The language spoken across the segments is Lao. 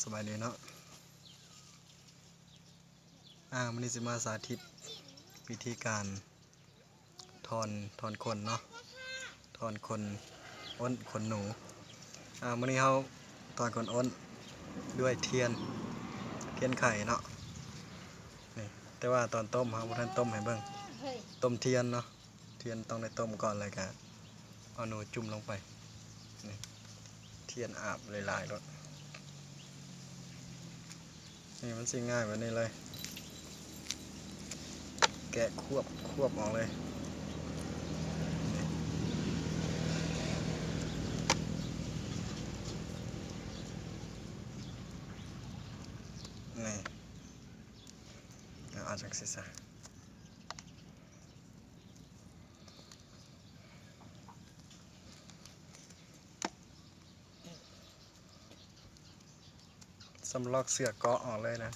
ສະບາຍດີເນາະ ອາ ມື້ນີ້ຊິມາສາທິດວິທີການ ຖອນ ຖອນຂົນເນາະ ຖອນຂົນອົ້ນ ຂົນໜູ. ອາ ມື້ນີ້ເຮົາຖອນຂົນອົ້ນດ້ວຍທຽນ ທຽນໄຂເນາະ ນີ້ ແຕ່ວ່າຕອນຕົ້ມເຮົາບໍ່ທັນຕົ້ມໃຫ້ເບິ່ງ ຕົ້ມທຽນເນາະ ທຽນຕ້ອງໄດ້ຕົ້ມກ່ອນ ແລ້ວກະເອົາໜູຈຸ່ມລົງໄປ ນີ້ ທຽນອາບຫຼາຍໆໂລດ. ນີ້ມັນຊິງ່າຍແບບນີ້ເລີຍ ແກະຄວບ ຄວບອອກເລີຍ ນີ້ ນີ້ ເອົາຈັ່ງຊີ້ຊະ. ສຳລອກເຊືອກເກາະອອກເລີຍນະ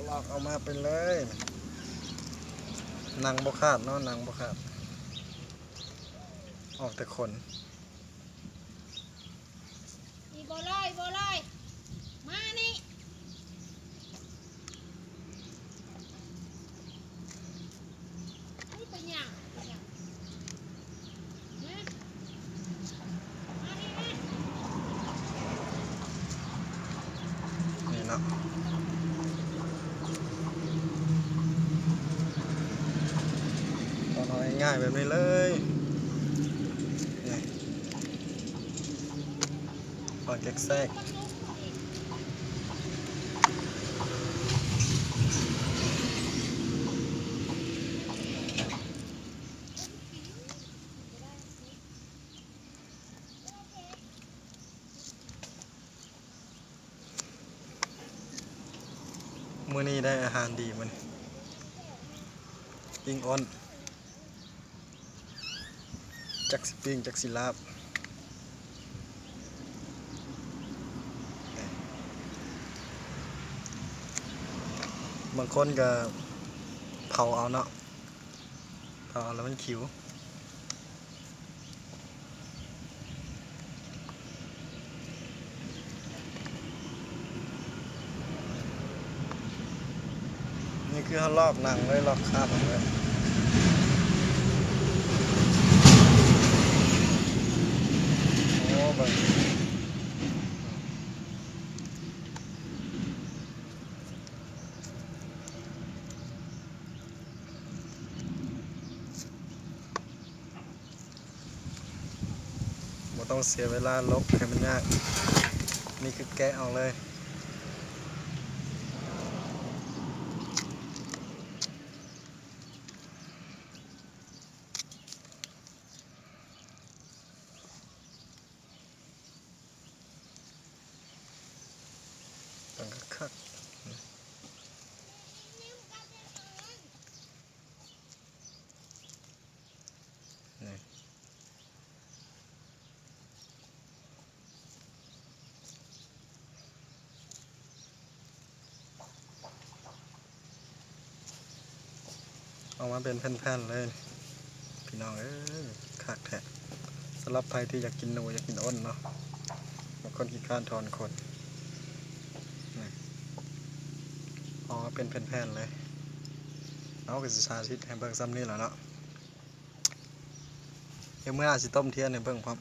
ລອກອອກມາໄປເລີຍ ໜັງບໍ່ຂາດເນາະ ໜັງບໍ່ຂາດ ອອກແຕ່ຂົນ. ອີ່ບໍ່ເລີຍ ບໍ່ເລີຍ ມານີ້ ນີ້ໄປຫຍັງ ໄປຫຍັງ ຮະ ມານີ້ ມາ ນີ້ເນາະ ຕອນເອົາງ່າຍໆແບບນີ້ເລີຍ ນີ້. ປາແກກແຊກ ມື້ນີ້ໄດ້ອາຫານດີມື້ນີ້ ປີ້ງອົ້ນ. ຈັກຊິປີ້ງຈັກຊິລາບ ບາງຄົນກະເຜົາເອົາເນາະ ເຜົາເອົາແລ້ວມັນຂິວ. ນີ້ຄືເຮົາລອກໜັງເລີຍ ລອກຄາບອອກເລີຍ ໂອ້ ເບິ່ງ ບໍ່ຕ້ອງເສຍເວລາລົກໃຫ້ມັນຍາກ ນີ້ຄືແກະອອກເລີຍ ຕັ້ງຄັກໆ. ນີ້ ອອກມາເປັນແຜ່ນໆເລີຍ ພີ່ນ້ອງເອີຍ ຄັກແທ້. ສຳລັບໃຜທີ່ຢາກກິນໜູ ຢາກກິນອົ້ນເນາະ ບາງຄົນຂີ້ຄ້ານຖອນຂົນ ນີ້ ອອກມາເປັນແຜ່ນໆເລີຍ. ເຮົາກະຊິສາທິດໃຫ້ເບິ່ງຊ່ຳນີ້ລະເນາະ. ດຽວມື້ໜ້າຊິຕົ້ມທຽນໃຫ້ເບິ່ງພ້ອມ.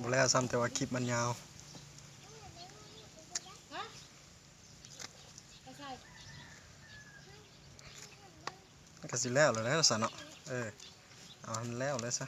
ບໍ່ແລ້ວຊ້ຳ ແຕ່ວ່າຄລິບມັນຍາວ. ຮະ? ໄປໃສ? ມັນກະຊິແລ້ວແລ້ວຊັ້ນເນາະ. ເອີ ເອົາໃຫ້ມັນແລ້ວເລີຍຊະ.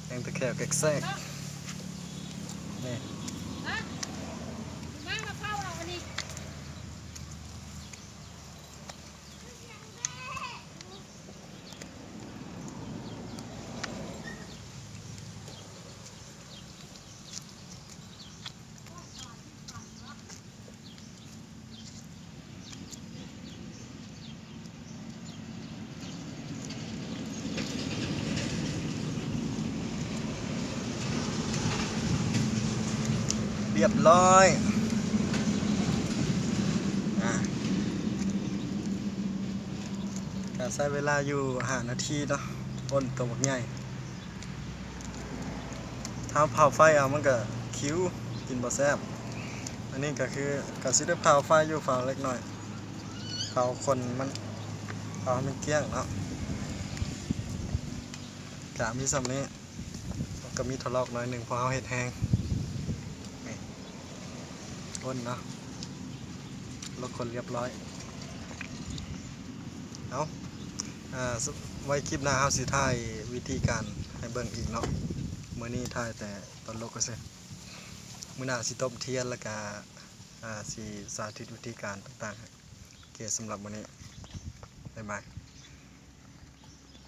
ແກງຕະແຂວແກງແຊກ ນີ້ ຮະ? ມາ ມາເຜົາເອົາອັນນີ້ ຮຽບຮ້ອຍ ອ່າ ກະໃຊ້ເວລາຢູ່ຫ້ານາທີເນາະ ກົ້ນໂຕບັກໃຫຍ່. ຖ້າເຜົາໄຟເອົາມັນກະຂິວ ກິນບໍ່ແຊບ. ອັນນີ້ກະຄືກະຊິໄດ້ເຜົາໄຟຢູ່ ເຜົາເລັກນ້ອຍ ເຜົາຂົນມັນ ເຜົາໃຫ້ມັນກ້ຽງເນາະ. ກະມີສ່ຳນີ້ ກະມີຖະລອກໜ້ອຍໜຶ່ງ ເພາະເຮົາເຮັດແຮງ ນີ້ ກົ້ນເນາະ ລອກຂົນຮຽບຮ້ອຍ. ເອົາ ອ່າ ໄວ້ຄລິບໜ້າເຮົາຊິຖ່າຍວິທີການໃຫ້ເບິ່ງອີກເນາະ. ມື້ນີ້ຖ່າຍແຕ່ຕອນລົກຊື່ໆ ມື້ໜ້າຊິຕົ້ມທຽນ ແລ້ວກະ ອ່າ ຊິສາທິດວິທີການຕ່າງໆໃຫ້. ໂອເຄ ສຳລັບມື້ນີ້ ບາຍບາຍ.